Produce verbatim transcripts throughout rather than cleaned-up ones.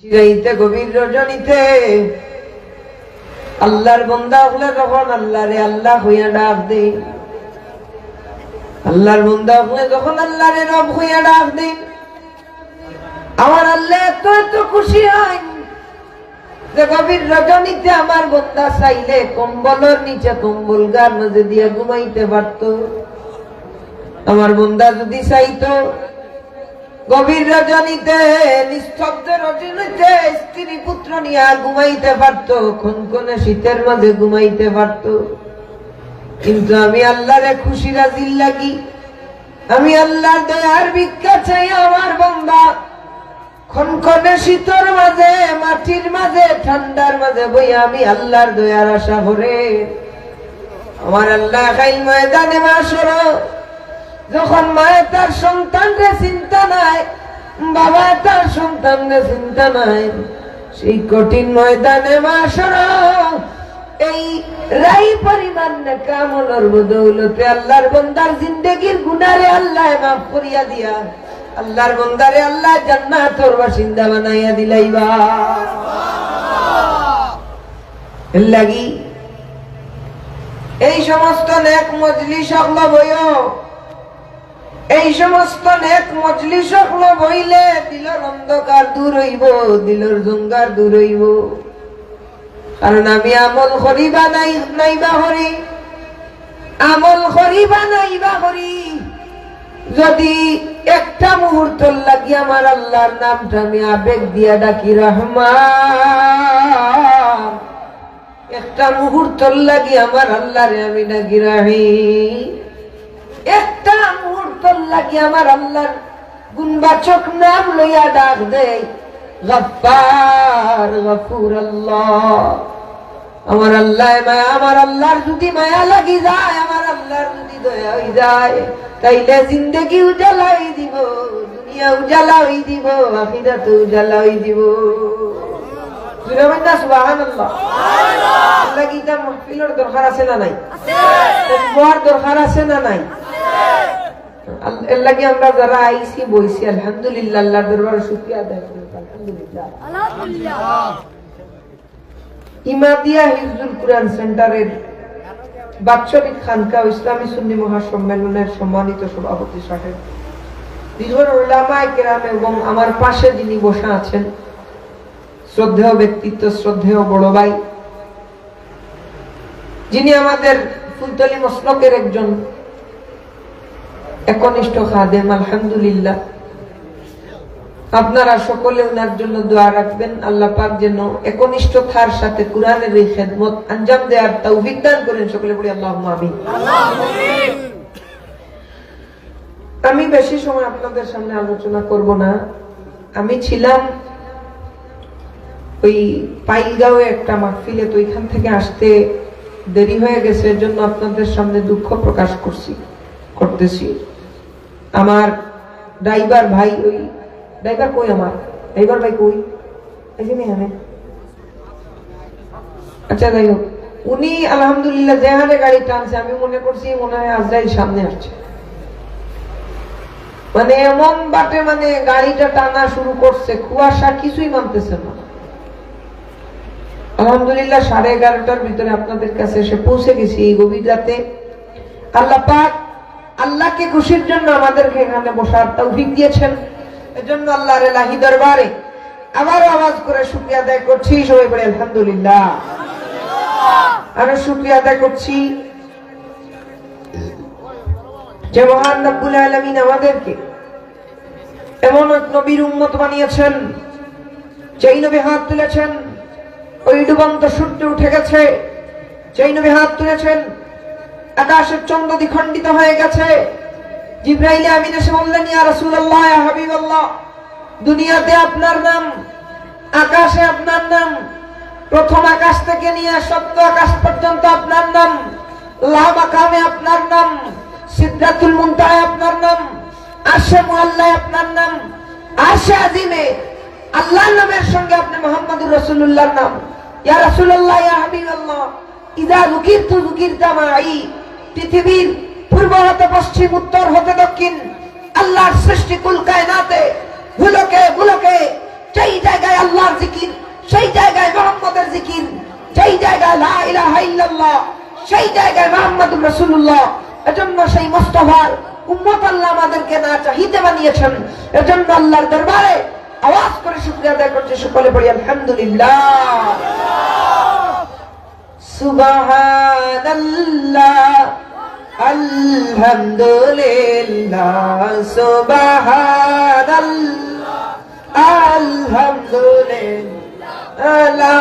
রাইতে গভীর রজনীতে আল্লাহর বন্দা অকলে যখন আল্লাহরে আল্লাহ কইয়া ডাক দেইন, আল্লাহর বন্দা অকলে যখন আল্লাহরে রব কইয়া ডাক দেইন, আমার আল্লাহ এত এত খুশি হইন যে গভীর রজনীতে আমার বন্দা চাইলে কম্বলর নিচে কম্বল গার মাঝে দিয়া ঘুমাইতে পারতো। আমার বন্দা যদি চাইতো গভীর রজনীতে, নিস্তব্ধ রজনীতে স্ত্রী পুত্র নিয়া ঘুমাইতে পারতো, খনখনে শীতের মাঝে ঘুমাইতে পারতো। কিন্তু আমি আল্লাহরে খুশি রাজির লাগি, আমি আল্লাহর দয়ার ভিক্ষা চাই। আমার বন্দা খনখনে শীতর মাঝে, মাটির মাঝে, ঠান্ডার মাঝে বইয়া আমি আল্লাহর দয়ার আশা করে। আমার আল্লাহ কাইল ময়দানে মাশর যখন মায়ে তার সন্তানরে চিন্তা নাই, বাবায় তার সন্তানরে চিন্তা নাই, সেই কঠিন ময়দানে মাশর এই রাই পরিমাণ নেক আমলর বদৌলতে আল্লাহর বন্দার জিন্দেগির গুনারে আল্লাহ মাফ করিয়া দিয়া আল্লাহর বন্দারে আল্লাহ জান্নাতর বাসিন্দা বানাইয়া দিলাইবা। এর লাগি এই সমস্ত নেক মজলিস অকলো বইও, এই সমস্ত নেক মজলিস অকলো বইলে দিলর অন্ধকার দূর অইবো, দিলর জঙ্গার দূর অইবো। কারণ আমি আমল করি বা নাই, নাইবা করি, আমল করি বা নাইবা করি, যদি একটা মুহূর্তর লাগি আমার আল্লাহর নামটা আমি আবেগ দিয়া ডাকি রহমান, একটা মুহূর্তর লাগি আমার আল্লাহরে আমি ডাকি রাখি, একটা মুহূর্তর লাগি আমার আল্লাহর গুণবাচক নাম লইয়া ডাক দেই, গাফফার, গাফুর আল্লাহ। আমার আল্লাহ মায়া, আমার আল্লাহর যদি মায়া লাগি যায়, আমার আল্লাহর যদি দয়া হই যায়, তাইলে জিন্দেগি উজালা হই দিব, দুনিয়া উজালা হই দিব, আখিরাত উজালা হই দিব। জুরে বলেন না সুবহানাল্লাহ। আল্লাহ কি ইটা মাহফিলর দরকার আছে না নাই? আছে। দোয়ার দরকার আছে না নাই? আল-, এর লাগি আমরা যারা আইছি, বইছি, আলহামদুলিল্লাহ, আল্লাহর দরবারে শুকরিয়া আদায় করি, আলহামদুলিল্লাহ। ইমাদিয়া হিফজুল কুরআন সেন্টারের বাৎসরিক খানকা ও ইসলামী সুন্নি মহাসম্মেলনের সম্মানিত সভাপতি সাহেব, বিজুর উলামায়ে কেরাম এবং আমার পাশে যিনি বসা আছেন, শ্রদ্ধেয় ব্যক্তিত্ব, শ্রদ্ধেয় বড় ভাই, যিনি আমাদের ফুলতলি মসলকের একজন একনিষ্ঠ খাদেম, আলহামদুলিল্লাহ। আপনারা সকলে ওনার জন্য দোয়া রাখবেন, আল্লাহ পাক যেন একনিষ্ঠতার সাথে কোরআনের এই খেদমত আঞ্জাম দেওয়ার তৌফিক দান করেন। সকলে বলি, আল্লাহুম্মা আমিন। আমি বেশি সময় আপনাদের সামনে আলোচনা করব না। আমি ছিলাম ওই পাইলগাঁওয়ে একটা মাহফিলে, তো ওইখান থেকে আসতে দেরি হয়ে গেছে, এর জন্য আপনাদের সামনে দুঃখ প্রকাশ করছি, করতেছি। আমার ড্রাইভার ভাই, ওই ড্রাইভার কই আমার? ড্রাইভার ভাই কই? এই যে এখানে। আচ্ছা, যাই হোক, উনি আলহামদুলিল্লাহ যে হারে গাড়ি টানছে, আমি মনে করছি মনে হয় আজরাইল সামনে আসছে। মানে এমন বাটে মানে গাড়িটা টানা শুরু করছে, কুয়াশা কিছুই মানতেছে না। আলহামদুলিল্লাহ সাড়ে এগারোটার ভিতরে আপনাদের কাছে এসে পৌঁছে গেছি এই গভীর রাতে। আল্লাহ পাক আল্লাহকে খুশির জন্য আমাদেরকে এখানে বসার তৌফিক দিয়েছেন, এজন্য আল্লাহর এলাহি দরবারে আবারও আওয়াজ করে শুকরিয়া আদায় করছি। সবাই বলে আলহামদুলিল্লাহ। আরো শুকরিয়া আদায় করছি যে মহান রব্বুল আলামিন আমাদেরকে এমন এক নবীর উম্মত বানিয়েছেন, যেই নবী হাত তুলেছেন, ওই ডুবন্ত সূর্য উঠে গেছে। যেই নবী হাত তুলেছেন, আকাশের চন্দ্র দ্বিখণ্ডিত হয়ে গেছে। জিব্রাইল আমিন এসে বললেন, "ইয়া রাসূলুল্লাহ, ইয়া হাবিবাল্লাহ, দুনিয়াতে আপনার নাম, আকাশে আপনার নাম, প্রথম আকাশ থেকে নিয়ে সপ্ত আকাশ পর্যন্ত আপনার নাম, লা মাকামে আপনার নাম, সিদরাতুল মুনতাহায় আপনার নাম, আরশে মুআল্লায় আপনার নাম, আরশে আজিমে আল্লাহর নামের সঙ্গে আপনি মুহাম্মাদুর রাসূলুল্লাহর নাম। ইয়া রাসূলুল্লাহ, ইয়া হাবিবাল্লাহ, ইযা যুকিরতু যুকিরতা মাই।" পৃথিবীর পূর্ব হতে পশ্চিম, উত্তর হতে দক্ষিণ, আল্লাহর সৃষ্টি কুল কায়নাতে, ভুলকে ভুলকে, যেই জায়গায় আল্লাহর এই জায়গায় মোহাম্মদুর রাসূলুল্লাহ। এজন্য সেই মোস্তফার উম্মত আল্লাহ আমাদেরকে না চাহিতে বানিয়েছেন। এজন্য আল্লাহর দরবারে আওয়াজ করে শুকরিয়া আদায় করছি, সকলে পড়ি আলহামদুলিল্লাহ। সুবহানাল্লাহ, আলহামদুলিল্লাহ, সুবহানাল্লাহ, আলহামদুলিল্লাহ, লা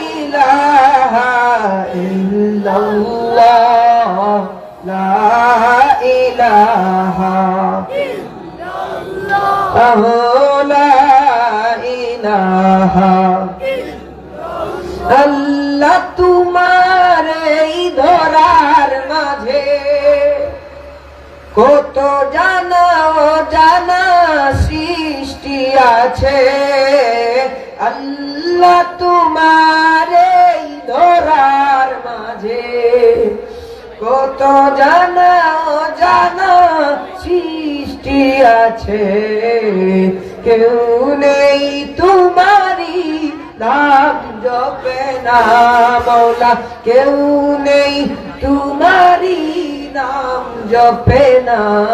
ইলাহা ইল্লাল্লাহ, লা ইলাহা ইল্লাল্লাহ, লা ইলাহা। আল্লাহ, তোমার এই ধরার মাঝে কত জানা অজানা সৃষ্টি আছে। আল্লাহ, তোমার এই ধরার মাঝে কত জানা অজানা সৃষ্টি আছে। কেউ নেই তোমারই নাম জপে না, মৌলা, কেউ নেই তোমারই নাম জপে না।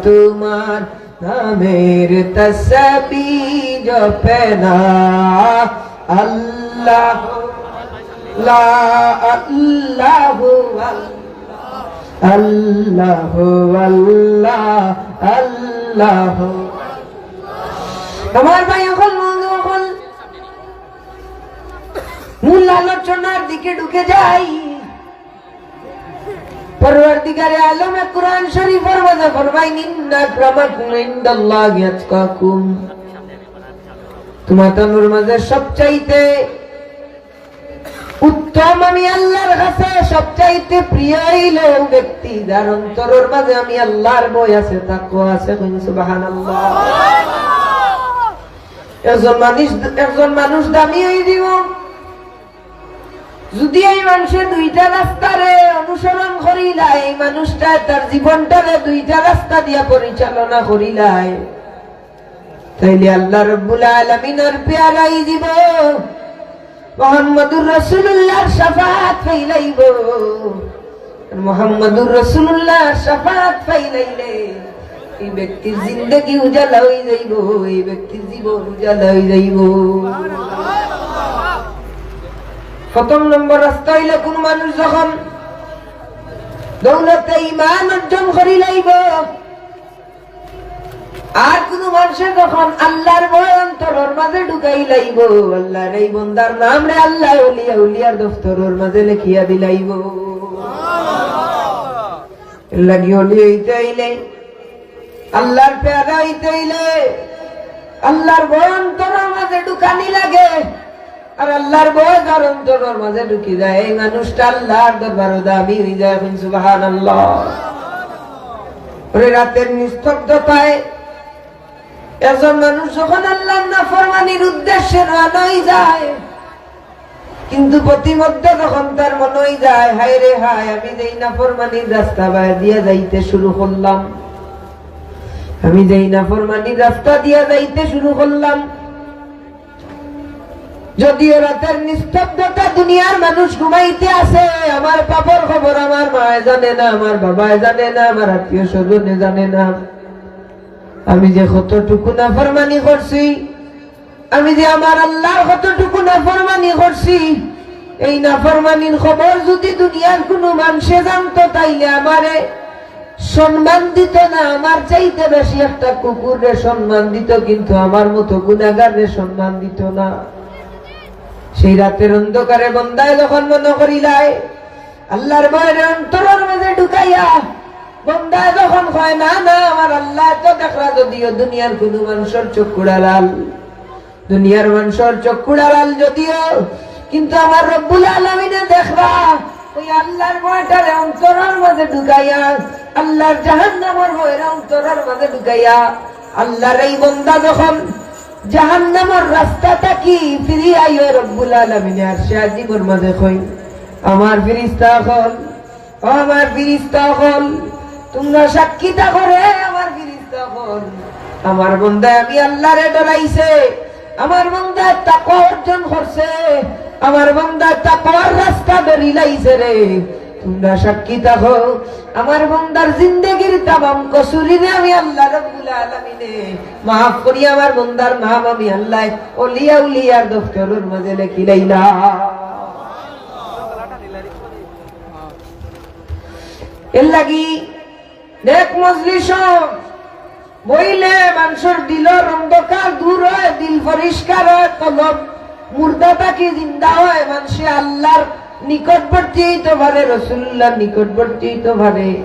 তোমার নামের তসবি জপে না। আল্লাহ, লা, আল্লাহু, আল্লাহ, আল্লাহ, আল্লাহ। আমার ভাই অকল, বন্ধু অকল, মূল আলোচনার দিকে ঢুকে যাই। পরওয়ারদিগারে আলমে কোরআন শরীফর মাঝে ফরমাইন, "ইন্না আকরামাকুম ইনদাল্লাহি আতকাকুম।" তোমাতানর মাঝে সবচাইতে উত্তম আমি আল্লাহর কাছে সবচাইতে প্রিয় অইল ওই ব্যক্তি, যার অন্তরর মাঝে আমি আল্লাহর ভয় আছে, তাকওয়া আছে। কইন সুবহানাল্লাহ। একজন মানুষ, একজন মানুষ দামি অই দিব, যদি এই মানুষে দুইটা রাস্তারে অনুসরণ করিলায়, এই মানুষটা তার জীবনটারে দুইটা রাস্তা দিয়া পরিচালনা করিলায়, তাইলে আল্লাহ রব্বুল আলামিনর পেয়ারা অই যিব, মুহাম্মদুর রাসূলুল্লাহর শাফাআত পাইলাইব। আর মুহাম্মদুর রাসূলুল্লাহর শাফাআত পাইলাইলে এই ব্যক্তির জিন্দেগি উজালা অই যাইব, এই ব্যক্তির জীবন উজালা অই যাইব। প্রথম নম্বর রাস্তা অইল, কোন মানুষ যখন দৌলতে ঈমান অর্জন করিলাইব, আর কুনু মানষে যখন আল্লাহর ভয় অন্তরর মাঝে ঢুকাইলাইব, আল্লাহর এই বন্দার নামরে আল্লাহ অলি আউলিয়ার দফতরর মাঝে লেখিয়া দিলাইব। এর লাগি অলি অইতে অইলে, আল্লাহর পেয়ারা অইতে অইলে, আল্লাহর ভয় অন্তরর মাঝে ঢুকানি লাগে। আর আল্লাহর ভয় যার অন্তরর মাঝে ঢুকি যায়, এই মানুষটা আল্লাহর দরবারো দামি অই যায়। কইন সুবহানাল্লাহ। ওরে রাতের নিস্তব্ধতায় একজন মানুষ যখন আল্লাহর নাফরমানির উদ্দেশ্যে রওনা অই যায়, কিন্তু পথিমধ্যে যখন তার মনো অই যায়, "হায় রে হায়, আমি যেই নাফরমানির রাস্তা বায় দিয়া যাইতে শুরু করলাম, আমি যেই নাফরমানির রাস্তা দিয়া যাইতে শুরু করলাম।" যদিও রাতের নিস্তব্ধতা, দুনিয়ার মানুষ ঘুমাইতে আছে, আমার পাপর খবর আমার মায় জানে না, আমার বাবায় জানে না, আমার আত্মীয় স্বজনে জানে না। আমি যে কতটুকু নাফরমানি করছি, আমি যে আমার আল্লাহর কতটুকু নাফরমানি করছি, এই নাফরমানির খবর যদি দুনিয়ার কুনু মানষে জানতো, তাইলে আমারে সম্মান দিত না। আমার চাইতে বেশি একটা কুকুররে সম্মান দিত, কিন্তু আমার মতো গুনাগাররে সম্মান দিত না। সেই রাতের অন্ধকারে বন্দায় যখন মনো করিলায়, আল্লাহর ভয়রে অন্তরর মাঝে ঢুকাইয়া, বন্দায় যখন কয়, "না, না, আমার আল্লায় তো দেখরা, যদিও দুনিয়ার কুনু মানষর চক্ষুর আড়াল, দুনিয়ার মানষর চক্ষুর আড়াল যদিও, কিন্তু আমার রব্বুল আলামিনে দেখরা।" ওই আল্লাহর ভয়টারে অন্তরর মাঝে ঢুকাইয়া, আল্লাহর জাহান্নামর ভয়রে অন্তরর মাঝে ঢুকাইয়া, আল্লাহর এই বন্দা যখন জাহান্নামর রাস্তা থাকি ফিরি আইও, রব্বুল আলামিনে আরশে আজিমর মাঝে কইন, "আমার ফিরিস্তা অকল, ও আমার ফিরিস্তা অকল, তুমরা সাক্ষী থাকো রে, আমার ফিরিস্তা অকল। আমার বন্দায় আমি আল্লাহরে ডরাইছে, আমার বন্দা তাকওয়া অর্জন করছে, আমার বন্দায় তাকওয়ার রাস্তা ধরিলাইছে রে। তুমরা সাক্ষী থাকো, আমার বন্দার জিন্দেগির তামাম কসুরিরে আমি আল্লাহ রাব্বুল আলামিনে মাফ করি, আমার বন্দার নাম আমি আল্লায় অলিয়া উলিয়ার দফতরর মাঝে লেখিলাইলাম। এর লাগি নেক মজলিসো বইলে মানষর দিলর অন্ধকার দূর অয়, দিল পরিষ্কার অয়, কলব মুর্দা থাকি জিন্দা অয়, মানষে আল্লাহর নিকটবর্তী অইতো পারে, রসুলুল্লাহর নিকটবর্তী অইতো পারে।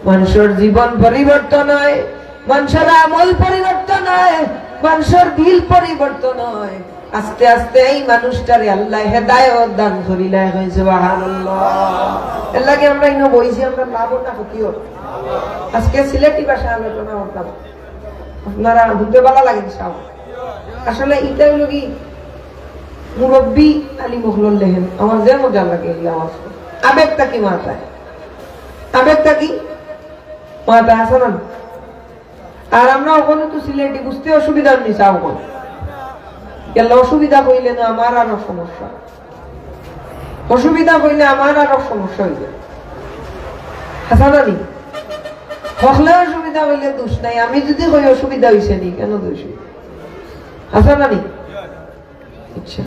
মানষর জীবন পরিবর্তন অয়, মানষর আমল পরিবর্তন অয়, মানষর দিল পরিবর্তন অয়। আস্তে আস্তে এই মানুষটারে আল্লায় হেদায়েত দান করিলায়, কই সুবহানাল্লাহ। এর লাগি আমরা ইনো বইছি, আমরা লাভ না ক্ষতি অর। আজকে সিলেটি ভাষা আলোচনা করতাম, আপনারা হুনতে ভালা লাগে ইনশাআল্লাহ। আসলে ইটা অইলো কি, মুরব্বি আলিম অকলর লেখেন, আমার যে মজা লাগে এই আওয়াজ। আবেগ থাকি মাতায়, আবেগ থাকি মাতায়, আছে না? আর আমরা অখনো তো সিলেটি বুঝতে অসুবিধা অয়নি, চাও অখন। গেলে অসুবিধা অইলে না আমার আরো সমস্যা, অসুবিধা অইলে আমার আরো সমস্যা অইযায়। হাছা না নি? হকলে অসুবিধা অইলে দোষ নাই, আমি যুদি কই অসুবিধা অইছে নি, কেনে দোষ অইবো? হাছা না নি? আচ্ছা,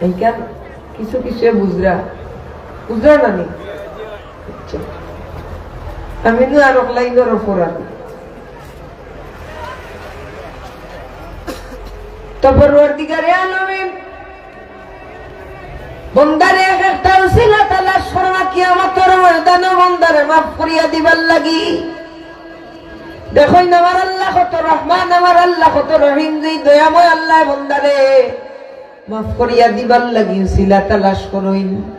এইখান কিছু কিছু বুঝরা, বুঝরা না নি? আচ্ছা, আমি নু আর অকলাই ধরো ফোরানি। তো পরওয়ারদিগারে আলমিন বন্দারে এক একটা উসিলা তালাশ করবা কিয়ামতর ময়দানো বন্দারে মাফ করিয়া দিবার লাগি। দেখইন আমার আল্লাহ কত রহমান, আমার আল্লাহ কত রহিম, যেই দয়াময় আল্লায় বন্দারে মাফ করিয়া দিবার লাগি উসিলা তালাশ করইন।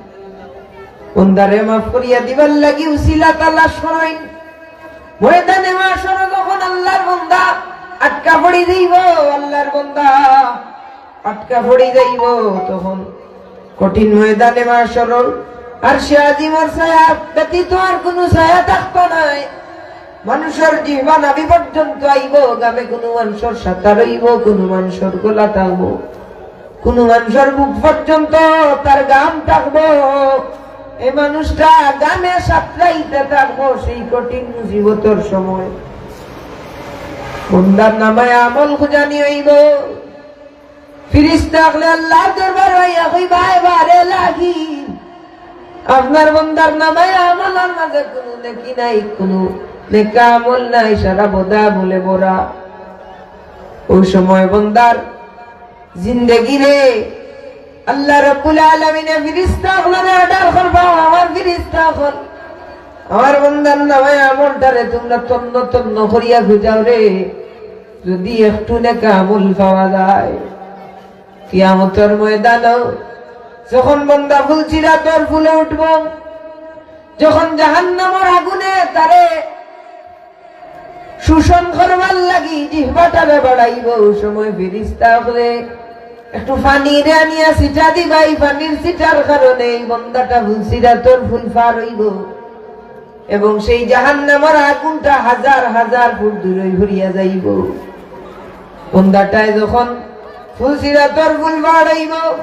বন্দারে মাফ করিয়া দিবার লাগি উসিলা তালাশ করইন। ময়দানে মাশরো যখন আল্লাহর বন্দা আটকা পড়ি যাইবো, আল্লাহর বন্দা আটকা পড়ি যাইবো, তখন কঠিন ময়দানে মাশরো আরশে আজিমর ছায়া ব্যতীত আর কুনু ছায়া থাকতো নায়। মানষর জিহবা নাভি পর্যন্ত আইবো, ঘামে কুনু মানষর সাঁতার অইবো, কুনু মানষর গলা থাকবো, কুনু মানষর বুক পর্যন্ত তার ঘাম থাকবো। এই মানুষটা ঘামে সাঁতরাইতে থাকবো সেই কঠিন মুসিবতর সময়। বন্দার নামায় আমল খুজানি অইবো। ফিরিস্তা অকলে আল্লাহর দরবারো আইয়া কইবা, "এ বারে এলাহি, আপনার বন্দার নামায় আমলর মাঝে কুনু নেকি নাই, কুনু নেকা আমল নাই, সারা বদা আমলে ভরা।" অউ সময় বন্দার জিন্দেগিরে আল্লাহ রাব্বুল আলামিনে ফিরিস্তা অকলরে অর্ডার করবা, "আমার ফিরিস্তা অকল, আমার বন্দার নামায় আমলটারে তুমরা তন্ন তন্ন করিয়া খুজাও রে, যুদি একটু নেকা আমল পাওয়া যায়।" কিয়ামতর ময়দানো যখন বন্দা ফুলসিরাতর ফুলে উঠবো, যখন জাহান্নামর আগুনে তারে শোষণ করবার লাগি জিহবাটারে বাড়াইবো, অউ সময় ফিরিস্তা অকলে একটু পানিরে আনিয়া ছিটা দিবা, এই পানির ছিটার কারণে এই বন্দাটা ফুলসিরাতর ফুল পার অইবো। এবং সেই জাহান্নামর আগুনটা হাজার হাজার ফুট দূরই হরিয়া যাইবো। বন্দাটায় যখন ফুলসিরাতর ফুল বাড়াইবো,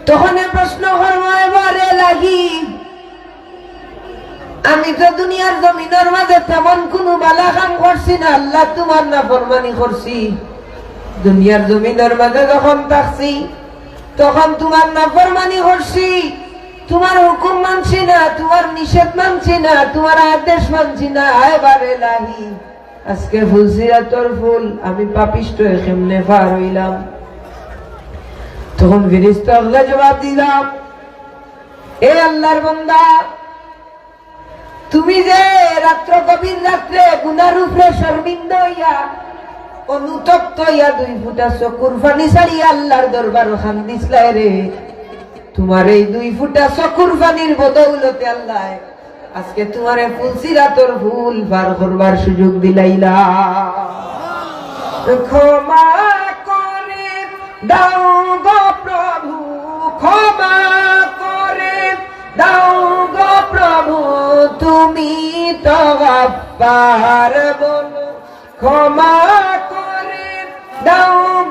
তখন এ প্রশ্ন করবো, "এ বারে এলাহি, আমি তো দুনিয়ার জমিনর মাঝে তেমন কুনু বালা কাম করছি না, আল্লাহ তুমার নাফরমানি করছি। দুনিয়ার জমিনর মাঝে যখন থাকছি, তখন তুমার নাফরমানি করছি, তুমার হুকুম মানছি না, তুমার নিষেধ মানছি না, তুমার আদেশ মানছি না। এ বারে এলাহি, আজকে ফুলসিরাতর ফুল আমি পাপিষ্ঠ অইয়া কেমনে পার অইলাম?" তখন ফিরিস্তা অকলে জবাব দিলাম, "এ আল্লাহর বন্দা, তুমি যে রাত্র, গভীর রাত্রে গুনার উপরে শর্মিন্দা অইয়া, অনুতপ্ত অইয়া দুই ফুটা চকুর পানি ছাড়িয়া আল্লাহর দরবারো কান্দিছলায় রে, তুমার এই দুই ফুটা চকুর পানির বদৌলতে আল্লায় আজকে তুমারে ফুলসিরাতর ফুল পার করবার সুযোগ দিলাইলা।" ক্ষমা করে দাও গো প্রভু, ক্ষমা করে দাও গো প্রভু, তুমি তো গফফার বলো, ক্ষমা করে দাও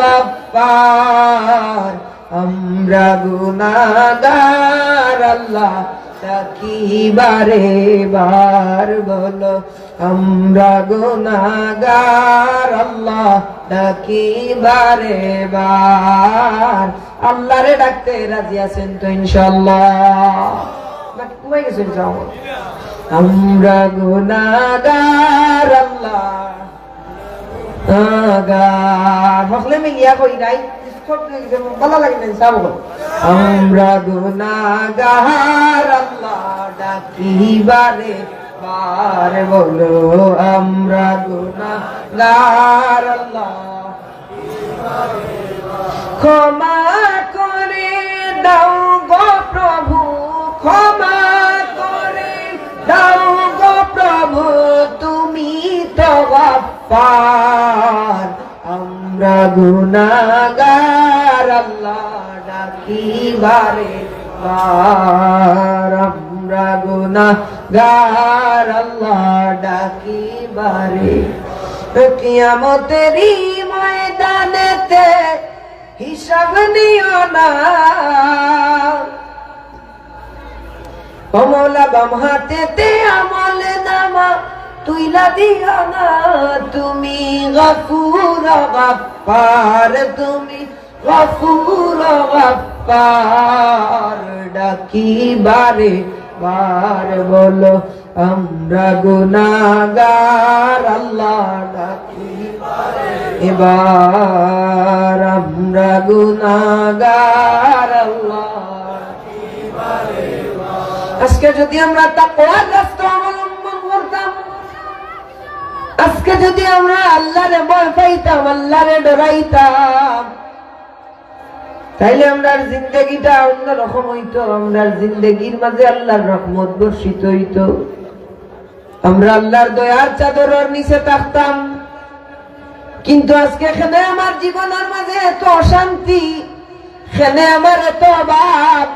গফফার। আমরা গুনাহগার আল্লাহ, ডাকি বারে বার বলো, আমরা গুনাহগার আল্লাহ, ডাকি বারে বার। আল্লাহরে ডাকতে রাজি আছেন তো ইনশাআল্লাহ? না, ঘুমাই গেছেন, যাও। আমরা গুনাহগার আল্লাহ, গুনাহগার। হকলে মিলিয়া কই নাই, disturb অই গেছে, ভালা লাগে না, হিসাব অইলো। আমরা গুনাহগার আল্লাহ, ডাকি বারে বার বলো, আমরা গুনাহগার আল্লাহ। ক্ষমা করে দাও গো প্রভু, ক্ষমা করে দাও গো প্রভু, তুমি তো গফফার। আমরা গুনাহগার আল্লাহ, ডাকি বারে বার। আমরা গুনাহগার আল্লাহ, ডাকি বারে। কিয়ামতের ময়দানেতে হিসাব নিও না। ও মওলা, বাম হাতেতে আমল নামা তুইলা দিও না। তুমি গফুর গফফার, তুমি গফুর গফফার। ডাকি বারে বার বলো, আমরা গুনাহগার আল্লাহ, ডাকি বারে বার। আমরা গুনাহগার আল্লাহ। আজকে যদি আমরা তাকওয়ার রাস্তা অবলম্বন করতাম, আজকে যদি আমরা আল্লাহরে ভয় পাইতাম, আল্লাহরে ডরাইতাম, তাইলে আমরার জিন্দেগিটা অন্যরকম অইতো। আমরার জিন্দেগির মাঝে আল্লাহর রহমত বর্ষিত অইতো। আমরা আল্লাহর দয়ার চাদরর নিচে থাকতাম। কিন্তু আজকে কেনে আমার জীবনর মাঝে এত অশান্তি, কেনে আমার এত অভাব,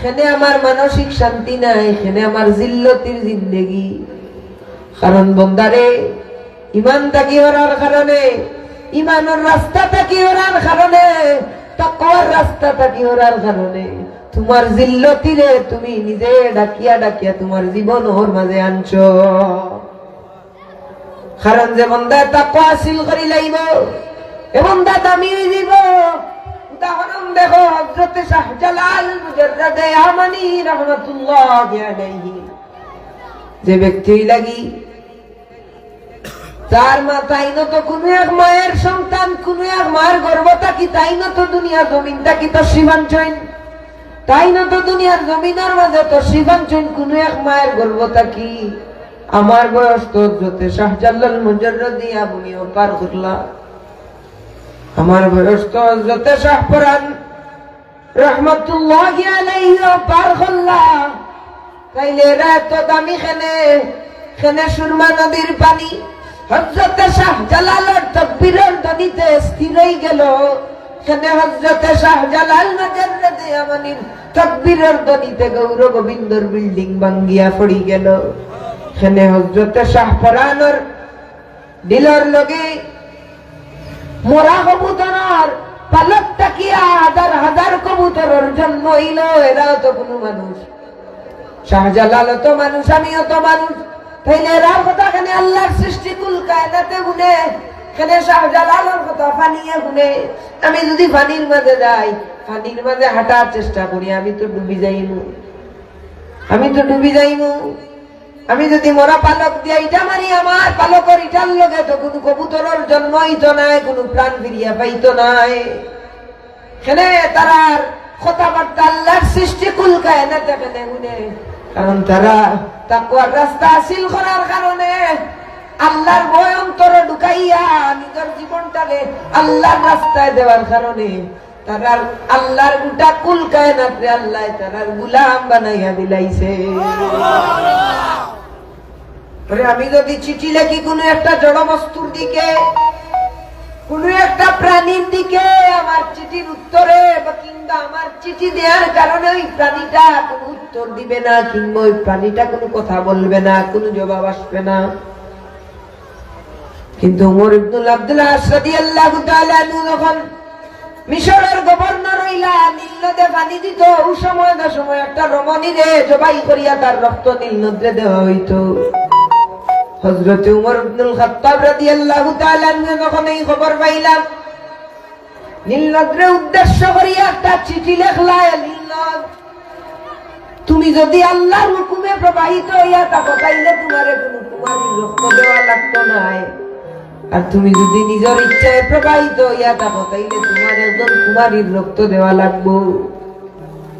কেনে আমার মানসিক শান্তি নাই, কেনে আমার জিল্লতির জিন্দেগি। কারণ বন্দারে, ইমান থাকি হরার কারণে, ইমানর রাস্তা থাকি হরার কারণে, তাকওয়ার রাস্তা থাকি হরার কারণে তুমার জিল্লতিরে তুমি নিজে ডাকিয়া ডাকিয়া তুমার জীবনর মাঝে আনছো। কারণ যে বন্দায় তাকওয়া হাসিল করি লাইবো, এ বন্দা দামি অই যাইবো। উদাহরণ দেখো, হযরতে শাহজালাল মুজাররদে ইয়ামানি রহমাতুল্লাহি আলাইহি, যে ব্যক্তি লাগি তার মা, তাইন তো কুনু এক মায়ের সন্তান, কুনু এক মার গর্ভ থাকি, তাইন তো দুনিয়ার জমিন থাকি তশরিফ আনছইন, তাইন তো দুনিয়ার জমিনর মাঝে তশরিফ আনছইন কুনু এক মায়ের গর্ভ থাকি। আমার বয়স তো হযরতে শাহজালাল মুজাররদে ইয়ামানিও পার করলা, আমার বয়স তো হযরতে শাহপরান রহমতুল্লাহি আলাইহিও পার করলা। তাইলে এরা এত দামি কেনে, কেনে সুরমা নদীর পানি। হযরতে শাহজালালর তকবীরর ধ্বনিতে স্থির অই গেল, কেনে হযরতে শাহজালাল মুজাররদে ইয়ামানির তকবীরর ধ্বনিতে গৌর গোবিন্দর বিল্ডিং ভাঙ্গিয়া পড়ি গেল, কেনে হযরতে শাহপরানর দিলর লগে মরা কবুতরর পালক থাকিয়া হাজার হাজার কবুতরর জন্ম অইলো, এরাও তো কুনু মানুষ। শাহজালালও তো মানুষ, আমিও তো মানুষ। তাইলে এরার কথা কেনে আল্লাহর সৃষ্টি কুল কায়নাতে হুনে, কেনে শাহজালালর কথা পানিয়ে হুনে? আমি যদি পানির মাঝে যাই, পানির মাঝে হাঁটার চেষ্টা করি, আমি তো ডুবি যাইমু, আমি তো ডুবি যাইমু। আমি যদি মরা পালক দিয়া ইটা মারি, আমার পালকর ইটার লগে তো কুনু কবুতরর জন্ম অইতো নায়, কুনু প্রাণ ফিরিয়া পাইতো নায়। কেনে তারার কথাবার্তা আল্লাহর সৃষ্টি কুল কায়নাতে কেনে হুনে? কারণ তারা তাকওয়ার রাস্তা হাসিল করার কারণে, আল্লাহর ভয় অন্তরো ঢুকাইয়া নিজর জীবনটারে আল্লাহর রাস্তায় দেওয়ার কারণে তারার আল্লাহর গুটা কুল কায়নাতরে আল্লায় তারার গুলাম বানাইয়া দিলাইছে। আরে, আমি যদি চিঠি লেখি কুনু একটা জড় বস্তুর দিকে, কুনু একটা প্রাণীর দিকে, আমার চিঠির উত্তরে বা কিংবা আমার চিঠি দেওয়ার কারণে ওই প্রাণীটা কুনু উত্তর দিবে না, কিংবা ওই প্রাণীটা কুনু কথা বলবে না, কুনু জবাব আসবে না, কিন্তু উমর ইবনুল আব্দুল আস রাদিয়াল্লাহু তাআলা আনহু যখন মিশরের গভর্নর অইলা, নীল নদে পানি দিত, অউ সময় না সময় একটা রমণীরে জবাই করিয়া তার রক্ত নীল নদরে দেওয়া অইতো। হযরতে উমর ইবনুল খাত্তাব রাদিয়াল্লাহু তাআলা আনহু যখন এই খবর পাইলা, নীল নদরে উদ্দেশ্য করিয়া একটা চিঠি লেখলা, "এ নীল নদ, তুমি যদি আল্লাহর হুকুমে প্রবাহিত অইয়া থাকো, তাইলে তুমারে কুনু কুমারীর রক্ত দেওয়া লাগতো নায়। আর তুমি যদি নিজর ইচ্ছায় প্রবাহিত অইয়া থাকো, তাইলে তুমারে একজন কুমারীর রক্ত দেওয়া লাগবো।"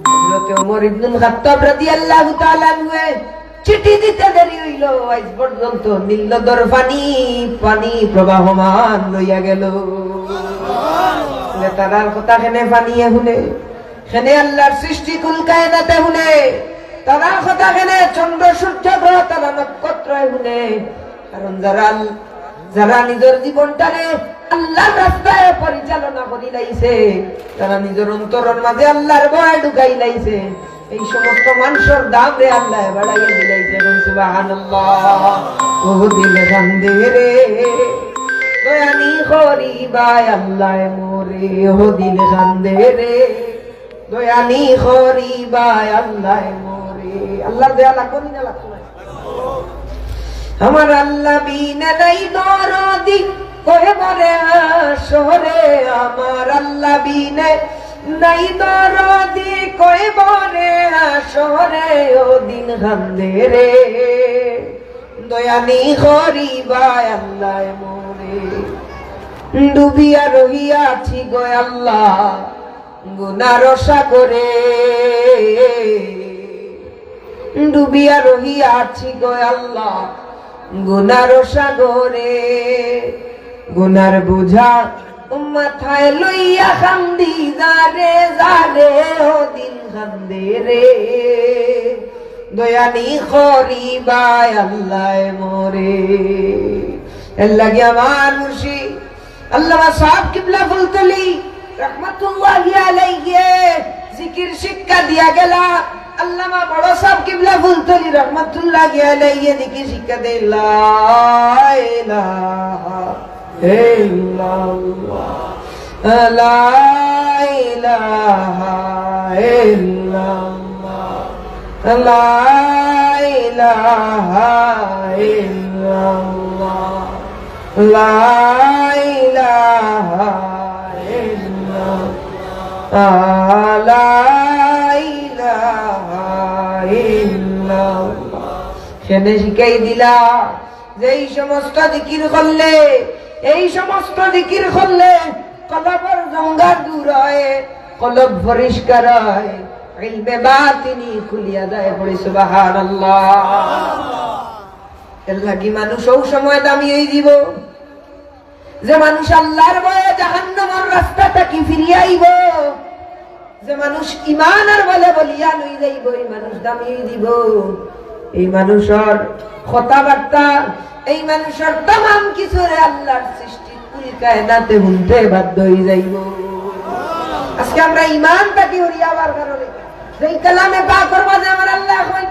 হযরতে ওমর ইবনুল খাত্তাব রাদিয়াল্লাহু তাআলা আনহুয়ে চিঠি দিতে দেরি অইলো, আইজ পর্যন্ত নীল নদর পানি, পানি প্রবাহমান রইয়া গেল। বলে, "তারার কথা কেনে পানিয়ে হুনে, কেনে আল্লাহর সৃষ্টি কুল কায়নাতে হুনে, তারার কথা কেনে চন্দ্র সূর্য গ্রহ তারা নক্ষত্রয়ে হুনে?" কারণ যারা আল-, যারা নিজর জীবনটারে আল্লাহর রাস্তায় পরিচালনা করি লাইছে, যারা নিজর অন্তরর মাঝে আল্লাহর ভয় ঢুকাই লাইছে, এই সমস্ত মানষর দামরে আল্লায় বাড়াইয়া দিলাইছে। সুবহানাল্লাহ। ও দিল কান্দে রে, দয়া নি করিবায় আল্লায় মোরে, ও দিল কান্দে রে, দয়া নি করিবায় আল্লায় মোরে। আল্লাহর দয়া লাগবো নি না লাগতো না? আমার আল্লাহ বিনে নাই দরদি, কয়বারে হাশরে, আমার আল্লাহ বিনে নাই দরদি, কয়বারে হাশরে, ও দিল কান্দে রে, দয়া নি করিবায় আল্লায় মোরে। ডুবিয়া রহিয়াছি গো আল্লাহ, গুনার সাগরে, ডুবিয়া রহিয়াছি গো আল্লাহ, গুনার সাগরে। গুনার বোঝা মাথায় লইয়া কান্দি যারে যারে, ও দিল কান্দে রে, দয়া নি করিবায় আল্লায় মোরে। এর লাগি আমার মুর্শিদ আল্লামা সাহেব কিবলা ফুলতলি রহমাতুল্লাহি আলাইহি জিকির শিক্ষা দিয়া গেলা। আল্লামা বড় সাহেব কিবলা ফুলতলি রহমাতুল্লাহি আলাইহি জিকির শিক্ষা দেইন, লা ইলাহা ইল্লাল্লাহ, লা ইলাহা ইল্লাল্লাহ, লা ইলাহা ইল্লাল্লাহ। লা ইলাহা ইল্লাল্লাহ, লা ইলাহা ইল্লাল্লাহ। কেনে শিখাই দিলা যে এই সমস্ত জিকির করলে, এই সমস্ত জিকির করলে কলবর জঙ্গার দূর হয়, কলব পরিষ্কার হয়, ইলমে বাতিনি খুলিয়া যায়। পড়ি সুবহানাল্লাহ। এর লাগি মানুষ অউ সময় দামি অইযিবো, যে মানুষ আল্লাহর ভয়ে জাহান্নামর রাস্তা থাকি ফিরিয়া আইবো, যে মানুষ ইমানর বলে বলিয়ান অইযাইবো, এই মানুষ দামি অইযিবো। এই মানুষর কথাবার্তা, এই মানুষর তামাম কিছুরে আল্লাহর সৃষ্টি কুল কায়নাতে হুনতে বাধ্য অইযাইবো। আজকে আমরা ইমান থাকি হরিয়াবার কারণে, যেই কালামে পাকর মাঝে আমার আল্লায় কইন,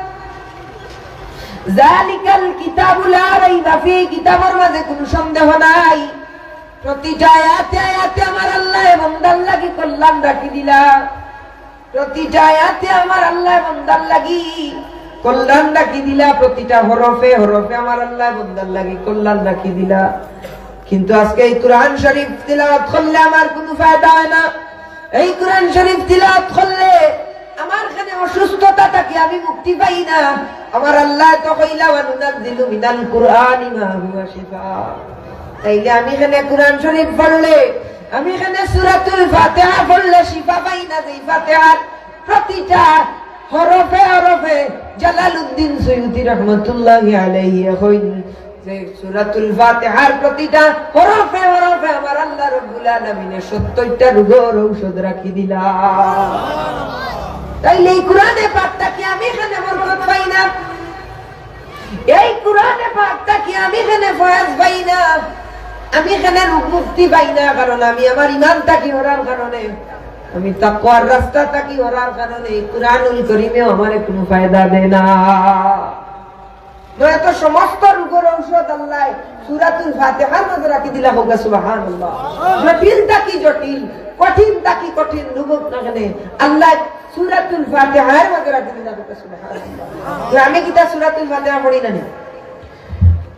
"যালিকাল কিতাবু লা রাইবা ফি", কিতাবর মাঝে কুনু সন্দেহ নাই। প্রতিটা আয়াতে আয়াতে আমার আল্লায় বন্দার লাগি কল্যাণ রাখি দিলা। প্রতিটা আয়াতে আমার আল্লায় বন্দার লাগি কল্যাণ রাখি দিলা। প্রতিটা হরফে হরফে আমার আল্লায় বন্দার লাগি কল্যাণ রাখি দিলা। কিন্তু আজকে এই কোরআন শরীফ তিলাওয়াত করলে আমার কুনু ফায়দা হয় না। এই কোরআন শরীফ তিলাওয়াত করলে আমার কেনে অসুস্থতা থাকি আমি মুক্তি পাই না। আমার আল্লায় তো কইলা, "ওয়া নুনাজ্জিলু মিনাল কুরআনি মা হুয়া শিফা।" তাইলে আমি কেনে কোরআন শরীফ পড়লে, আমি কেনে সূরাতুল ফাতিহা পড়লে শিফা পাই না, যেই ফাতিহার প্রতিটা হরফে হরফে জালালউদ্দিন সুয়ুতী রহমাতুল্লাহি আলাইহি কইন, যে সূরাতুল ফাতিহার প্রতিটা হরফে হরফে আমার আল্লাহ রাব্বুল আলামিনে সত্তরটা রোগর ঔষধ রাখি দিলা। তাইলে এই কোরআনে পাক থাকি আমি কেনে বরকত পাই না? এই কোরআনে পাক থাকি আমি কেনে ফয়েজ পাই না? আমি কেনে রোগ মুক্তি পাই না? কারণ আমি আমার ইমান থাকি হরার কারণে, আমি তাকওয়ার রাস্তা থাকি হরার কারণে এই কোরআনুল করিমেও আমারে কুনু ফায়দা দেয় না। নয়তো সমস্ত রোগর ঔষধ আল্লায় সূরাতুল ফাতিহার মাঝে রাখি দিলা। কউক্কা সুবহানাল্লাহ। জটিল থাকি জটিল, কঠিন থাকি কঠিন রোগ অউক না কেনে, আল্লায় সূরাতুল ফাতিহার মাঝে রাখি দিলা। কউক্কা সুবহানাল্লাহ। তো আমি কিতা সূরাতুল ফাতিহা পড়ি না নি?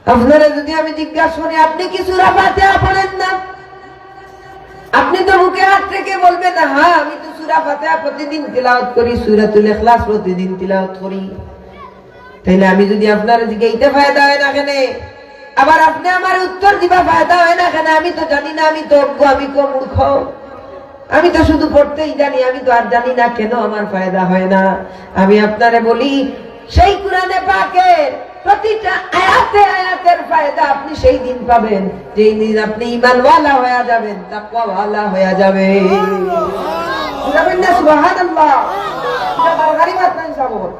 আপনারে যদি আমি জিজ্ঞাসা করি, আপনি কি সূরা ফাতিহা পড়েন না? আপনি তো বুকে হাত রেখে বলবেন, "হ্যাঁ, আমি তো সূরা ফাতিহা প্রতিদিন তিলাওয়াত করি, সূরাতুল ইখলাস প্রতিদিন তিলাওয়াত করি।" তাইলে আমি যদি আপনারে জিগাই, "ইতে ফায়দা অয় না কেনে?" আবার আপনি আমারে উত্তর দিবা, "ফায়দা অয় না কেনে? আমি তো জানি না, আমি তো অজ্ঞ, আমি তো মূর্খ, আমি তো শুধু পড়তেই জানি, আমি তো আর জানি না কেন আমার ফায়দা হয় না।" আমি আপনারে বলি, সেই কোরআনে পাকের প্রতিটা আয়াতে আয়াতের ফায়দা আপনি সেই দিন পাবেন, যেই দিন আপনি ঈমানওয়ালা হয়ে যাবেন, তাকওয়াওয়ালা হয়ে যাবেন। বুঝাবেন না? সুবহানাল্লাহ। ইটা দরকারি মাত না নি, সাব?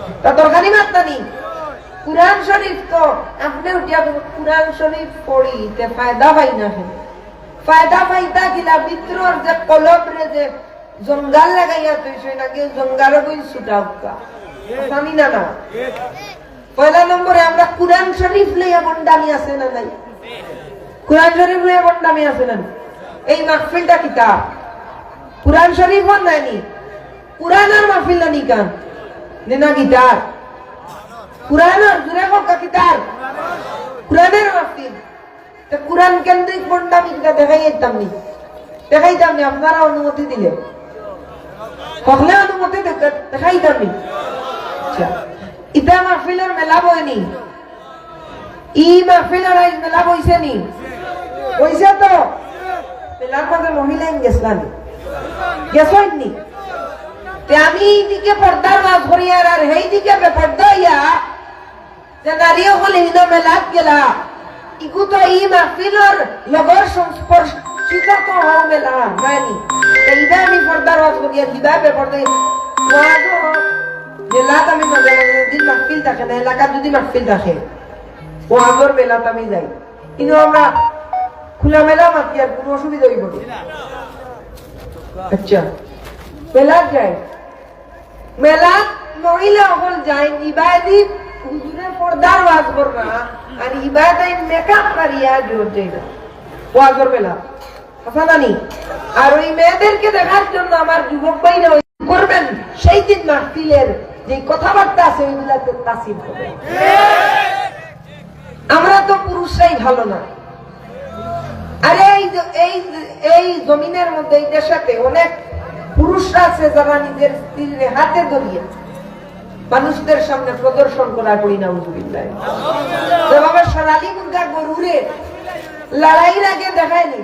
ইটা দরকারি মাত না নি? কোরআন শরীফ তো আপনি উঠিয়া বলবেন, "কোরআন শরীফ পড়ি, তে ফায়দা পাই না কেনে?" ফায়দা পাইতা কিলা? ভিতরর যে কলবরে যে জঙ্গল লাগাইয়া থইছইন, আগে জঙ্গল অগুইন ছুটাউক্কা। জানি না, না। পয়লা নম্বরে আমরা কোরআন শরীফ লইয়া ভন্ডামি আছে না নাই? কোরআন শরীফ লইয়া ভন্ডামি আছে না নাই? এই মাহফিলটা কিতা? কোরআন শরীফ নায় নি? কোরআনর মাহফিল না নি কান? নে না গিটার? কোরআনর, জোরে কউক্কা, কিতার? কোরআনর মাহফিল। তে কোরআন কেন্দ্রিক ভন্ডামি কিতা দেখাইতাম নি? দেখাইতাম নি, আপনারা অনুমতি দিলে। হকলে অনুমতি দে-, দেখাইতাম নি। আচ্ছা, ইতা মাহফিলর মেলা বয় নি? ই মাহফিলর আইজ মেলা বইছে নি? বইছে তো? মেলার মাঝে মহিলাইন গেছলা নি? গেছইন নি? তে আমি এইদিকে পর্দার ওয়াজ করিয়ার, আর হেইদিকে বেপর্দা অইয়া যে নারী অকল হিনো মেলাত গেলা, ইগু তো ই মাহফিলর লগর সংস্পর্শিত তো হও মেলা, নায় নি? তে ইবা আমি পর্দার ওয়াজ করিয়ার, হিবা বেপর্দা। ওয়াজও মেলাত আমি মাঝে মাঝে যদি মাহফিল থাকে না, এলাকাত যদি মাহফিল থাকে, ওয়াজর মেলাত আমি যাই। কিন্তু আমরা খোলামেলা মাতিয়ার, কোনো অসুবিধা অইবো না। আচ্ছা, মেলাত যাই, মেলাত মহিলা অকল যাইন, ইবায়দি হুজুরে পর্দার ওয়াজ কররা, আর ইবায়দি মেকআপ মারিয়া জোর যাইরা ওয়াজর মেলা। হাছা না নি? আর ওই মেয়েদেরকে দেখার জন্য আমার যুবক ভাইরা ওই করবেন, সেই দিন মাহফিলের যে কথাবার্তা আছে, ওইগুলাতে তাসির হবে। আমরা তো পুরুষরাই ভালো না। আরে এই জ-, এই, এই জমিনের মধ্যে, এই দেশেতে অনেক পুরুষরা আছে যারা নিজের স্ত্রীর হাতে ধরিয়া মানুষদের সামনে প্রদর্শন করা করি, নাউজুবিল্লাহ। যেভাবে সোনালী মুরগা গরুরে লড়াইর আগে দেখায়নি,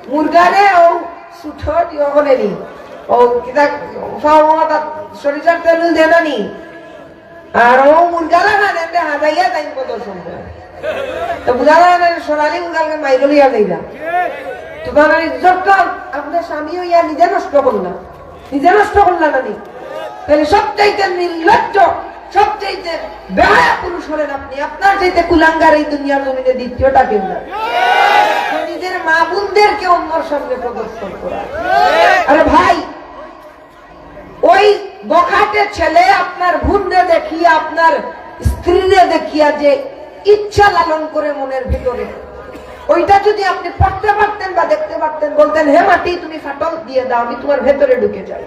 মুরগারে ও ছুটো দিও বলেনি, ও কিতা, সরিষার তেল দেনানি, আর ও মুরগালা না দেন, হাজাইয়া তাই কত সুন্দর। তো বুঝা যায় না, সোনালী মুরগালকে মাইরো লইয়া যাই না। তোমার ইজ্জত তো আপনার স্বামী হইয়া নিজে নষ্ট করলা, নিজে নষ্ট করলা না নি? তাহলে সবচাইতে নির্লজ্জ, সবচাইতে বেহায়া পুরুষ হলেন আপনি। আপনার চাইতে কুলাঙ্গার এই দুনিয়ার জমিনে দ্বিতীয়টা কেউ না। তো নিজের মা বোনদেরকে অন্যর সামনে প্রদর্শন করা। আরে ভাই, ওই বখাটে ছেলে আপনার বোনরে দেখিয়া, আপনার স্ত্রীরে দেখিয়া যে ইচ্ছা লালন করে মনের ভিতরে, ওইটা যদি আপনি পড়তে পারতেন বা দেখতে পারতেন, বলতেন, "হে মাটি, তুমি ফাটল দিয়ে দাও, আমি তোমার ভেতরে ঢুকে যাই।"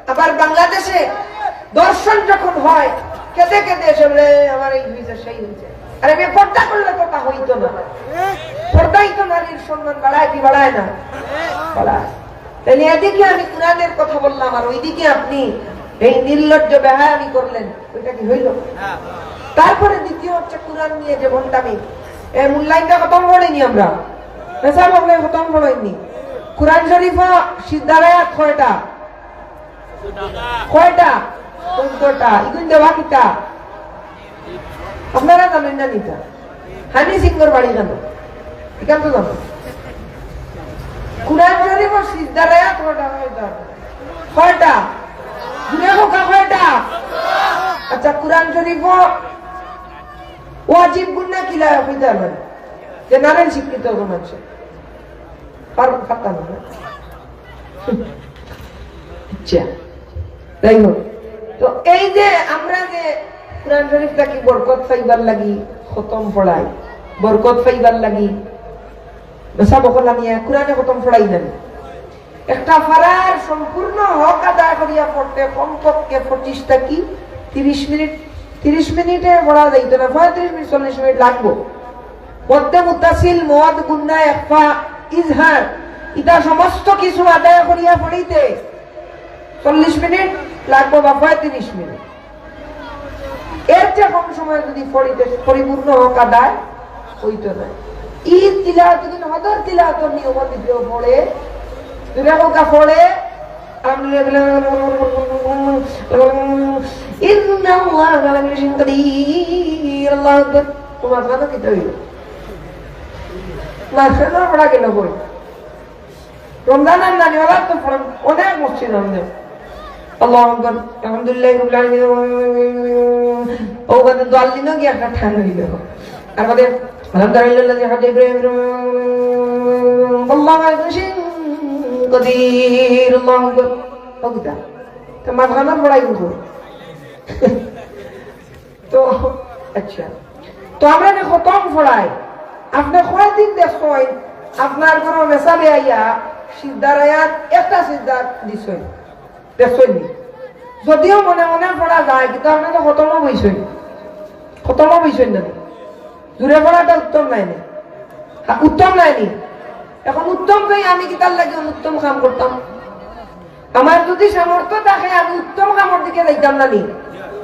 আবার বাংলাদেশে ধর্ষণ যখন হয়, কেঁদে কেঁদে এসে বলে, "আমার এই হয়েছে, সেই হয়েছে।" আরে মেয়ে, পর্দা করলে তো তা হইতো না। পর্দাই তো নারীর সম্মান বাড়ায় কি বাড়ায় না? বাড়ায়। তাহলে এদিকে আমি কোরআনের কথা বললাম, আর ওইদিকে আপনি এই নির্লজ্জ বেহায়ামি করলেন, ওইটা কি হইল? তারপরে দ্বিতীয় হচ্ছে কোরআন নিয়ে যে ভণ্ডামি। এ মূল্যায়নটা খতম করেনি আমরা, পেশা বললে খতম করেনি। কোরআন শরীফ সিজদার আয়াত কয়টা? কয়টা? চোদ্দটা। ইগুন দেওয়া কিতা? আপনারা জানেন না নিতা? হানি সিংহর বাড়ি জানো? এখান তো জানো। কোরআন শরীফ ও সিজদার আয়াত কয়টা? কয়টা? কয়টা? জুড়ে হোকা কয়টা? আচ্ছা, কোরআন শরীফ ও ওয়াজিব গুন্না কিলা বুঝতে পারবেন? যে নানান শিক্ষিত মানুষ। পার-, পারতাম না। আচ্ছা, যাই হোক, তো এই যে আমরা যে কোরআন শরীফ থাকি বরকত পাইবার লাগি খতম পড়াই, বরকত পাইবার লাগি মেসাব অকল আনিয়া কোরআনে খতম পড়াই না নি? একটা পারার সম্পূর্ণ হক আদায় করিয়া পড়তে কমপক্ষে পঁচিশ থাকি তিরিশ মিনিট, তিরিশ মিনিটে পড়া যাইতো না, পঁয়ত্রিশ মিনিট, চল্লিশ মিনিট লাগবো। মদ্দে মুতাসিল, মদ, গুন্না, ইখফা, ইজহার, ইতা সমস্ত কিছু আদায় করিয়া পড়িতে চল্লিশ মিনিট লাগবো বা পঁয়ত্রিশ মিনিট। এর চেয়ে কম সময়ে যদি পড়িতে পরিপূর্ণ হক আদায় হইতো না। ই তিলাওয়াত কিন্তু হদর তিলাওয়াতর নিয়ম দিতেও পড়ে, দুই রাকাত পড়ে, আলহামদুলিল্লাহ, ইন্নাল্লাহা আলা কুল্লি শাইইন কাদির, আল্লাহু আকবার। তোমার জানো কি তৈরি? মাঝখানে পড়া গেল কই? রমজান আর নানি ওরা তো পড়েন অনেক মসজিদ আমাদের। আল্লাহু আকবার, আলহামদুলিল্লাহি রাব্বিল আলামিন। ও বাদে দোয়াল্লিনও গিয়ে একটা ঠান হইল। আর বাদে আলহামদুলিল্লাহি হাদা ইব্রাহিম, আল্লাহু আলা কুল্লি শাইইন কাদির, আল্লাহু আকবার। ও কিতা? তো মাঝখানে পড়াই কিন্তু। তো, আচ্ছা। তো আমরা যে খতম পড়াই, আপনে কয়দিন দেখছইন, আপনার কোনো মেসাবে আইয়া সিজদার আয়াত একটা সিজদা দিছইন? দেখছইন নি? যদিও মনে মনে পড়া যায়, কিন্তু আপনে তো খতমও বইছইন, খতমও বইছইন না নি? জুরে পড়াটা উত্তম নায় নি? হ্যাঁ, উত্তম নায় নি? এখন উত্তম কই আমি কিতার লাগি অনুত্তম কাম করতাম? আমার যদি সামর্থ্য থাকে, আমি উত্তম কামর দিকে যাইতাম না নি?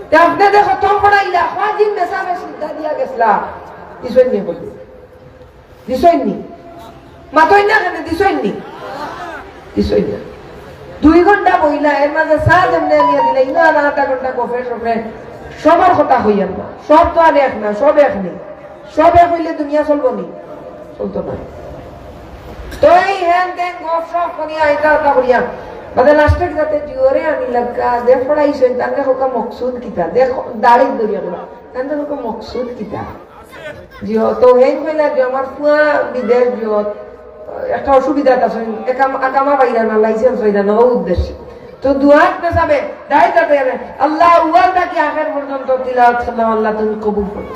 তে আপনে যে খতম পড়াইলা, কয়দিন মেসাবে সিজদা দিয়া গেছলা, দিছইন নি বলি? দিছইন নি? মাতইন না কেনে, দিছইন নি? দিছইন না। দুই ঘন্টা বইলা, এর মাঝে চা যেমনে আনিয়া দিলা, ইনো আধা আধা ঘন্টা গফে সফে, সবার কথা কইয়ার না, সব তো আর এক না, সব এক নি। সব এক হইলে দুনিয়া চলবো নি? চলতো না। তো এই হ্যান ত্যান গপ সপ করিয়া, এটা ওটা করিয়া, বাদে লাস্টে যাতে জিওরে আমি লাগা, যে পড়াইছে, তার দেখো কা মকসুদ কিতা, দেখো দাড়ি দরিয়া করা, তার দেখো কা মকসুদ কিতা। জিও, তো হেন কইলা যে আমার ফুয়া বিদেশ জিও, একটা অসুবিধা আছে, একাম-, আকামা পাইরা না, লাইসেন্স পাইরা না, ও উদ্দেশ্যে। তো দোয়াত মেসাবে, দায় তাতে আল্লাহ উয়াল থাকি আখের পর্যন্ত তিলাওয়াত করলাম, আল্লাহ তুমি কবুল করো।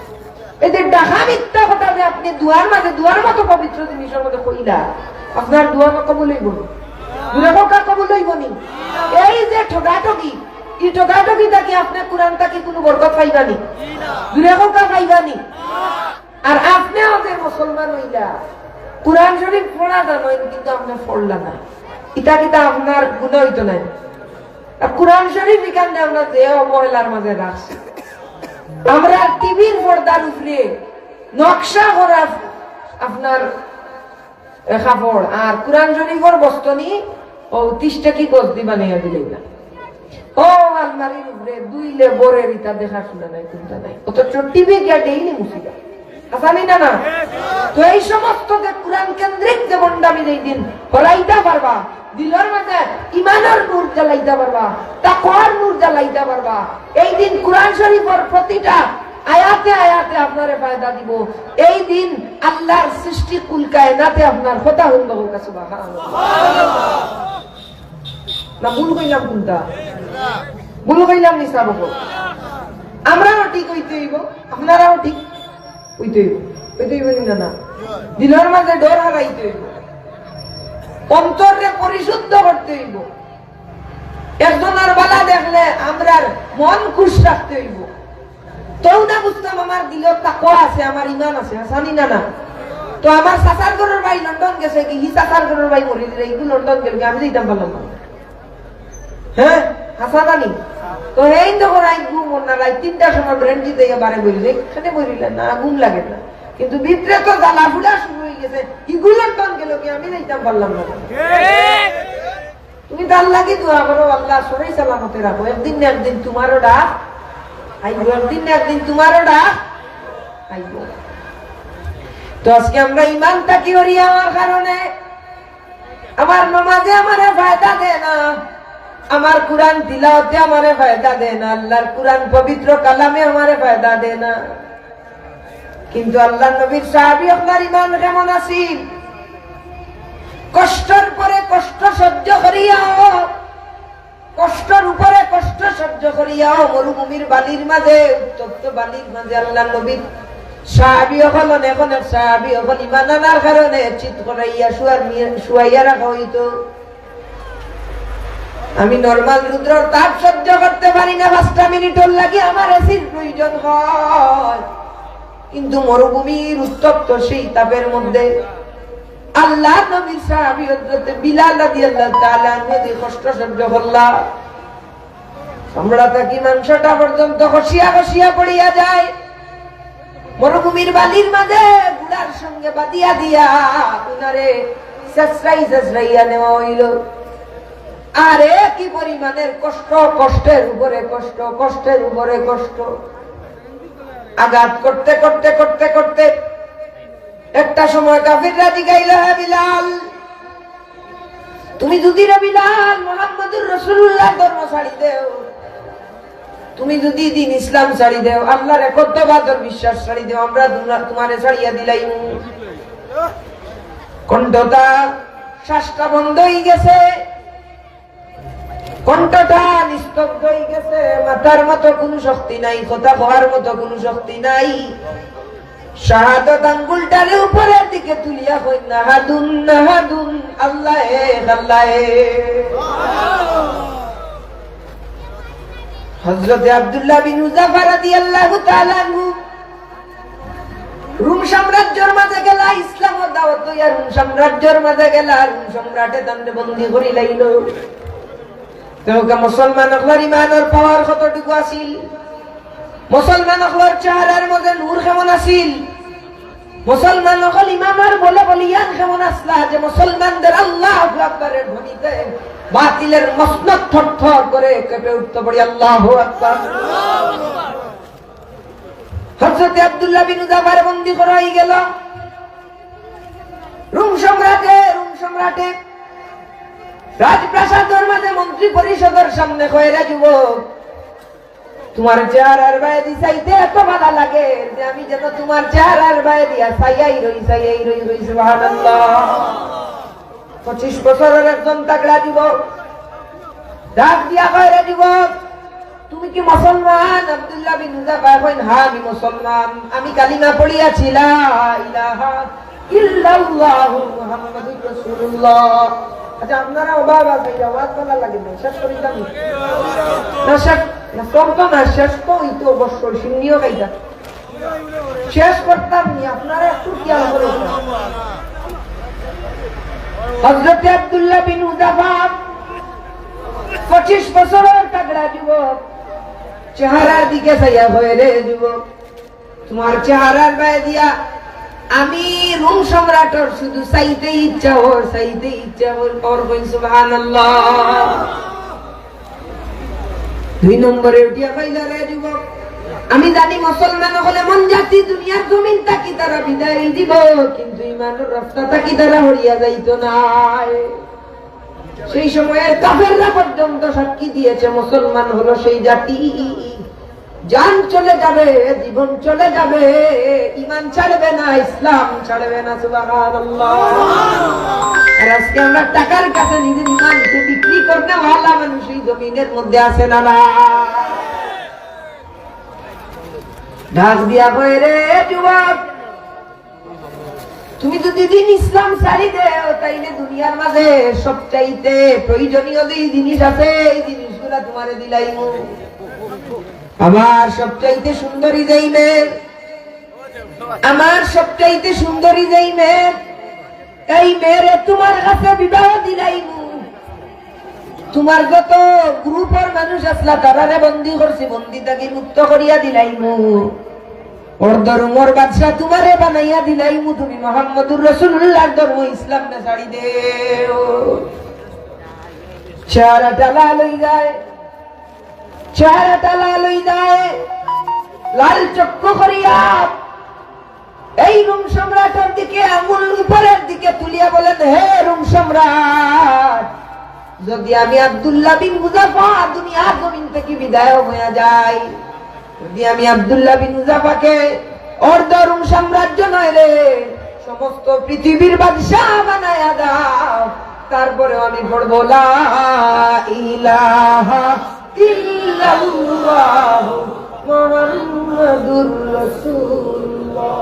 এই যে ডাহা মিথ্যা কথা যে আপনে দোয়ার মাঝে, দোয়ার মতো পবিত্র জিনিসর মধ্যে কইলা, আপনার দোয়া না কবুল হইব নি? দোয়া কবুল হইব নি? এই যে ঠগাঠগি, এই ঠগাঠগি থাকি আপনে কোরআন থাকি কোনো বরকত পাইবা নি? দোয়া পাইবা নি? আর আপনেও যে মুসলমান হইলা, কোরআন শরীফ পড়া জানইন, কিন্তু আপনে পড়লা না, ইটা কিতা আপনার গুনাহ হইতো নায়? আর কোরআন শরীফ ইখান আমরা যে অবহেলার মাঝে রাখছি, আমরা টিভির পর্দার উপরে নকশা করা আপনার এ, কাপড় আর কোরআন শরীফর বস্তনি ও তিরিশ টাকি গজদি বানাইয়া দিলে না। ও আলমারির উপরে দুইলে বরের ইতা দেখাশোনা নাই, কোনটা নাই। অথচ টিভি গিয়া ডেইলি মুছিবা। হাছা নি না, না? তো এই সমস্ত যে কোরআন কেন্দ্রিক যে ভণ্ডামি, যেই দিন হরাইতা পারবা, দিলর মাঝে ইমানর নূর জ্বালাইতা পারবা, তাকওয়ার নূর জ্বালাইতা পারবা, এই দিন কোরআন শরীফর প্রতিটা আয়াতে আয়াতে আপনারে ফায়দা দিব। এই দিন আল্লাহর সৃষ্টি কুল কায়নাতে আপনার কথা হুনবা, হোক সুবহানাল্লাহ। না ভুল কইলাম কোনটা? ভুল কইলাম নি সাব? আমরাও ঠিক হইতে হইব, আপনারাও ঠিক হইতে হইব, হইতে হইব নি না, না? দিলর মাঝে ডর হারাইতে হইব, অন্তররে পরিশুদ্ধ করতে হইব। একজনর বালা দেখলে আমরার মন খুশ রাখতে হইব। তো না বুঝতাম, আমার দিলর তাকওয়া আছে, আমার ইমান আছে, হাছা নি না, না? তো আমার চাচার ঘরর ভাই লন্ডন গেছে কি, হি চাচার ঘরর ভাই মরি দিলে, ইগু লন্ডন গেল কি, আমি যাইতাম পারলাম না। হ্যাঁ, হাছা না নি? তো হেইন তো করাই ঘুম ওর না, রাত তিনটার সময় ব্রেন্ডি দিয়ে বারে বলি, এখানে বলিলে না, ঘুম লাগে না। কিন্তু ভিতরে তো জ্বালা ফুলা শুরু হয়ে গেছে, ইগু লন্ডন গেল কি, আমি যাইতাম পারলাম না। তুমি তার লাগি দোয়া করো, আল্লাহ সহি সালামতে রাখো। একদিন না একদিন তোমারও ডাক আইব, একদিন না একদিন তোমারও ডাক আইব। তো আজকে আমরা ইমান থাকি হরিয়া হওয়ার কারণে আমার নমাজে আমারে ফায়দা দেয় না, আমার কোরআন তিলাওয়াতে আমারে ফায়দা দেয় না, আল্লাহর কোরআন পবিত্র কালামে আমারে ফায়দা দেয় না। কিন্তু আল্লাহর নবীর সাহাবী আপনার ইমান কেমন আছিল? কষ্টর পরে কষ্ট সহ্য করিয়াও কষ্টর উপরে কষ্ট সহ্য করিয়াও মরুভূমির বালির মাঝে, উত্তপ্ত বালির মাঝে আল্লাহর নবীর সাহাবী অকল, অনেক অনেক সাহাবী অকল ইমান আনার কারণে চিত করাইয়া শুয়ার নিয়ে, শুয়াইয়া রাখা হইতো। আমি নরমাল রুদ্রর তাপ সহ্য করতে পারি না, পাঁচটা মিনিটর লাগি আমার এসির প্রয়োজন হয়, কিন্তু মরুভূমির উত্তপ্ত সেই তাপের মধ্যে আল্লাহর নবীর সাহাবী হযরতে বিলাল রাদিয়াল্লাহু তাআলা আনহু যে কষ্ট সহ্য করলা, চামড়া থাকি মাংসটা পর্যন্ত খসিয়া খসিয়া পড়িয়া যায়। মরুভূমির বালির মাঝে ঘোড়ার সঙ্গে বাঁধিয়া দিয়া উনারে ছেঁচড়াই ছেঁচড়াইয়া নেওয়া হইল। আরে কি পরিমাণের কষ্ট, কষ্টের উপরে কষ্ট, কষ্টের উপরে কষ্ট। আঘাত করতে করতে করতে করতে একটা সময় কাফিররা জিগাইল, "হে বিলাল, তুমি যদি রে বিলাল মুহাম্মদুর রাসূলুল্লাহ ধর্ম ছাড়ি দেও, তুমি যদি দ্বীন ইসলাম ছাড়ি দেও, আল্লাহর একত্ববাদর বিশ্বাস ছাড়ি দেও, আমরা তুমরা-, তুমারে ছাড়িয়া দিলাইমু।" কণ্ঠটা, শ্বাসটা বন্ধ হয়ে গেছে, কণ্ঠটা নিস্তব্ধ হয়ে গেছে, মাতার মতো কোনো শক্তি নাই, কথা কওয়ার মতো কোনো শক্তি নাই। শাহাদত আঙ্গুলটারে উপরের দিকে তুলিয়া কইন, "নাহাদুন, নাহাদুন, আল্লাহ এক, আল্লাহ এক।" হযরতে আব্দুল্লাহ বিন হুযাফা রাদিয়াল্লাহু তাআলা আনহু রোম সাম্রাজ্যর মাঝে গেলা, ইসলামর দাওয়াত লইয়া রোম সাম্রাজ্যর মাঝে গেলা, রোম সম্রাটে তানরে বন্দী করি লাইল। তেউকা মুসলমান অকলর ইমানর পাওয়ার কতটুকু আছিল? মুসলমান অকলর চেহারার মাঝে নূর কেমন আছিল? মুসলমান অকল ইমানর বলে বলিয়ান কেমন আছলা যে মুসলমানদের আল্লাহু আকবারের ধ্বনিতে বাতিলের মসনদ থরথর করে কেঁপে উঠতে পড়ি, "আল্লাহু আকবার।" হযরতে আব্দুল্লাহ বিন হুযাফারে বন্দী করা হয়ে গেল। রোম সম্রাটে, রোম সম্রাটে রাজপ্রাসাদর মাঝে মন্ত্রী পরিষদর সামনে কয়, "রে যুবক, তুমার চেহারার বায়দি চাইতে এত ভালা লাগে যে আমি যেন তুমার চেহারার বায়দি আর চাইয়াই রই, চাইয়াই রই, রই।" সুবহানাল্লাহ। পঁচিশ বছরের একজন তাগড়া যুবক ডাক দিয়া কয়, "রে যুবক, তুমি কি মুসলমান?" আব্দুল্লাহ বিন হুযাফা কইন, "হ্যাঁ, আমি মুসলমান। আমি কালিমা পড়িয়াছি, লা ইলাহা ইল্লাল্লাহু মুহাম্মাদুর রাসূলুল্লাহ।" আচ্ছা, আপনারা অবাক আছেন, এই আওয়াজ ভালা লাগে না, শেষ করি যান। না, শেষ, না, চলতো না, শেষ তো হইতো অবশ্যই, সিন্নিও খাইতা। শেষ করতাম নি, আপনারা একটু খেয়াল করুন। হযরতে আব্দুল্লাহ বিন হুযাফা পঁচিশ বছরের তাগড়া যুবক, চেহারার দিকে চাইয়া কয়, "রে যুবক, তুমার চেহারার বায়দিয়া আমি রোম সম্রাটর শুধু চাইতে ইচ্ছা অর, চাইতে ইচ্ছা অর।" অর কইন সুবহানাল্লাহ। দুই নম্বরে উঠিয়া কইলা, "রে যুবক, আমি জানি মুসলমান অকল এমন জাতি দুনিয়ার জমিন থাকি তারা বিদায় দিব, কিন্তু ইমানর রাস্তা থাকি তারা হরিয়া যাইতো নায়।" সেই সময়ের কাফেররা পর্যন্ত সাক্ষী দিয়েছে মুসলমান হলো সেই জাতি, জান চলে যাবে, জীবন চলে যাবে, ইমান ছাড়বে না, ইসলাম ছাড়বে না। সুবহানাল্লাহ। আর আজকে আমরা টাকার কাছে নিজের ইমানকে বিক্রি করনেওয়ালা মানুষ এই জমিনের মধ্যে আছে না, না? ডাক দিয়া কয়, "রে যুবক, তুমি যদি দ্বীন ইসলাম ছাড়ি দেও, তাইলে দুনিয়ার মাঝে সবচাইতে প্রয়োজনীয় যেই জিনিস আছে, এই জিনিসগুলা তুমারে দিলাইমু। আমার সবচাইতে সুন্দরী যেই মেয়ে, আমার সবচাইতে সুন্দরী যেই মেয়ে, এই মেয়েরে তুমার কাছে বিবাহ দিলাইমু। তুমার যত গ্রুপর মানুষ আছলা, তারারে বন্দী করছি, বন্দী থাকি মুক্ত করিয়া দিলাইমু। অর্ধ রোমর বাদশা তুমারে বানাইয়া দিলাইমু, তুমি মুহাম্মদুর রাসূলুল্লাহর ধর্ম ইসলাম না ছাড়ি দেও।" চেহারাটা লাল হই যায়, চেহারাটা লাল হই যায়, লাল চক্ষু করিয়া এই রোম সম্রাটর দিকে আঙুল উপরের দিকে তুলিয়া বলেন, "হে রোম সম্রাট, যদি আমি আব্দুল্লাহ বিন হুযাফা দুনিয়ার জমিন থাকি বিদায় হইয়া যাই, যদি আমি আব্দুল্লাহ বিন হুযাফাকে অর্ধ রোম সাম্রাজ্য নয় রে, সমস্ত পৃথিবীর বাদশাহ বানায়া দাও, তারপরে আমি পড়বো লা ইলাহা ইল্লাল্লাহু মুহাম্মাদুর রাসূলুল্লাহ।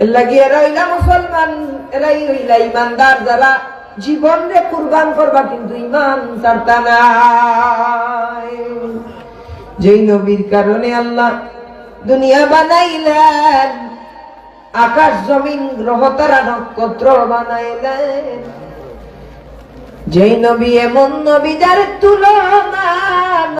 এর লাগি এরা অইলা মুসলমান, এরাই অইলা ইমানদার, যারা জীবনরে কুরবান করবা কিন্তু ইমান ছাড়তা নায়। যেই নবীর কারণে আল্লাহ দুনিয়া বানাইলেন, আকাশ জমিন গ্রহ তারা নক্ষত্র বানাইলেন, যেই নবী এমন নবী যার তুলনা